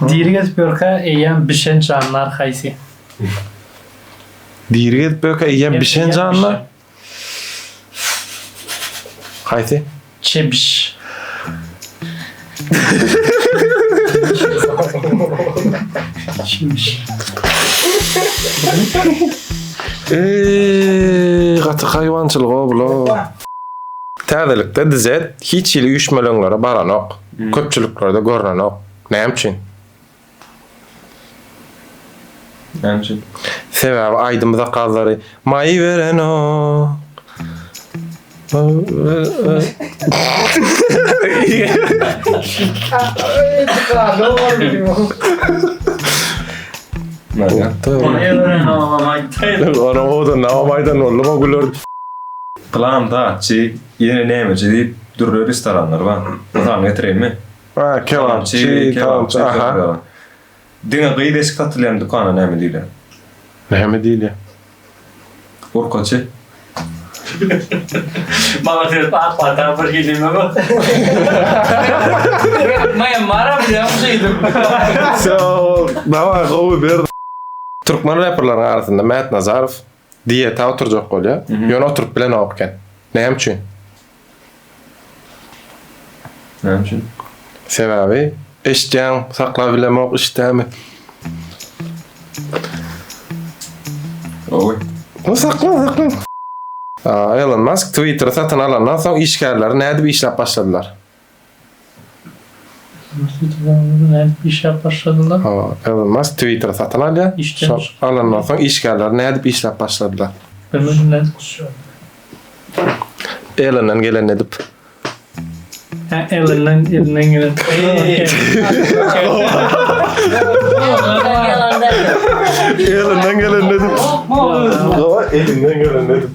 Diri gezip ýörkä eýýäm bişen jandar haýsy? Diri gezip ýörkä eýýäm bişen jandar? Haýsy? Çebiş. Çebiş. Eee, gaty haýwançylyk-ow bula. Täzelikde DZ hiç hili üýşmeleňlere baranok. Köpçüliklerde görnenok. Näme üçin? Näme üçin? Sebäbi aýdym zakazlary maý berenok. Onuň owadan nagam aýdan boldum o güler. Pylan zatçy, ýene nämeçi diýip dürli restoranlar bar. Mysalyny getireýinmi? Ha, kebapçy, kebapçy, aha. Diňe gyz eşik satylýan dükana näme diýilýär? Näme diýilýär? Urkaçy. Maňa seret ak pata bir hili mi bu? Maýam bara bilýän şeýdip. Sag Daway gowy ber. Türkmen reperleriň arasynda Mät Nazarow dieta oturjak bolýar. Ýöne oturyp bilenok eken. Näme üçin? Näme üçin? Sebäbi eşitýäň, saklap bilemok işdämi. Gowy. No sakla, sakla. Elon Musk Twitteri satyn alandan soň işgärleri nädip işläp başladylar? Nädip işläp başladylar? Elon Musk Twitteri satyn alýar. Şol alandan soň işgärleri nädip işläp başladylar? Bilmedim nädip. Elinden gelenini edip. Ha, elinden elinden gelen. Elinden gelenini edip. Elinden gelenini edip.